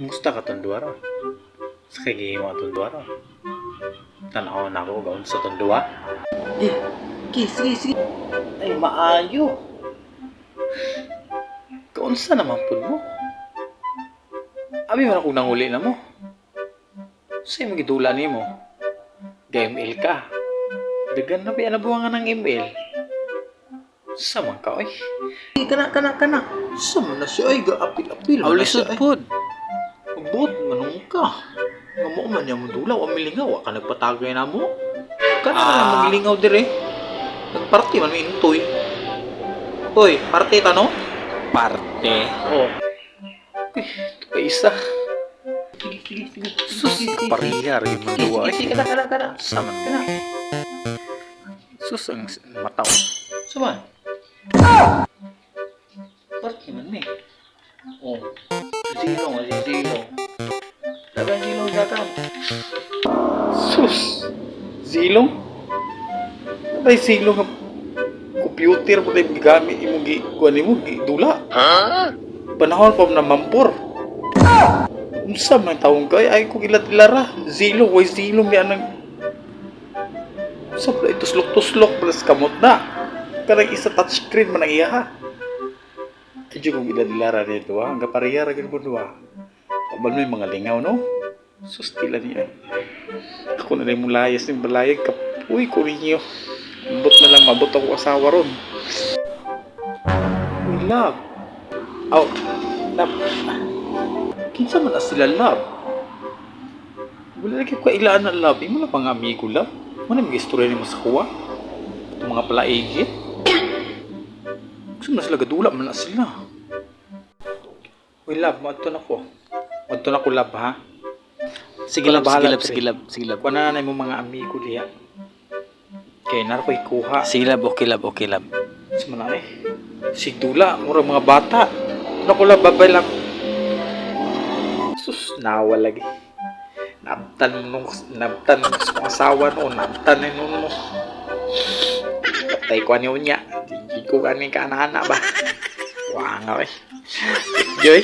Kumusta ka tong duwa ron? Sa kay gihimo atong duwa ron? Tan-aw na ako gaun sa tong duwa. Di, sige, sige, sige. Ay, maayo. Kaunsa naman pud mo? Abi man akong nanguli na mo. Sa imong gidula nimo? Ga-ML ka. Dagan na ba nabuwangan ng ML? Sa man ka, oy. Sige, kana, kana, kana. Sa man na siya, ay, gaapil-apil. Aw, Man na siya, lisod ay. pod. Magbot manong ka. Nga mo man niya mo dula, wa milingaw, wa ka nagpatagay na mo. Kana na lang maglingaw dire. Nagparte man mi intoy. Hoy, parte ta no? Parte. Oh. Uy, ito pa isa. Sige, sige, sige. Sus, pariya rin man Sige, duwa sige, eh. sige, kana, kana, kana. Sama. Kana. Sus, ang mata ko. Sa man? Parte man mi. Oh. Zilong, si Zilong. Dagan Zilong dagan. Sus! Zilong? Ay, silong ang computer mo tayo gigamit imong gi kuan nimo gi dula. Panahon pa na mampor. Unsa man taong kay ay kung ilat-ilara. Zilong, way zilong mi anang Sa pala tuslok-tuslok plus kamot na. Kanang isa touchscreen man ang iya ha. Medyo kung ilat-ilara nito ha. Ang kapareha ra gyud mo duha. Pabal mo yung mga lingaw no. Sus, tila niya. Ako na lang mulayas ng balayag. Kapuy ko ninyo. Abot na lang, mabot ako asawa ron. Uy, love. Oh, love. Kinsa man na sila, love? Wala lagi ko kailaan na love. Imo na pang amigo, love. Mo na mag-istorya nimo sa kuwa. Itong mga palaigit. Gusto man na sila, gadula man na sila. Uy, love, maadto na ko. Maadto na ko, love, ha? Sige lab, Ikaw na sige bahala, lab, pre. sige lab, sige lab. Kuha na na mo mga amigo diya. Kay nar ko'y kuha. Sige lab, okay lab, okay lab. Sa man eh. Sigdula, mura mga bata. Naku lang, babay lang. Sus, nawa lagi. Nabtan nung, nabtan nung sa kong asawa noon, nabtan na nun mo. Patay ko niyo niya. Di ko kanin ka anak ba. Wah nga eh. Joy.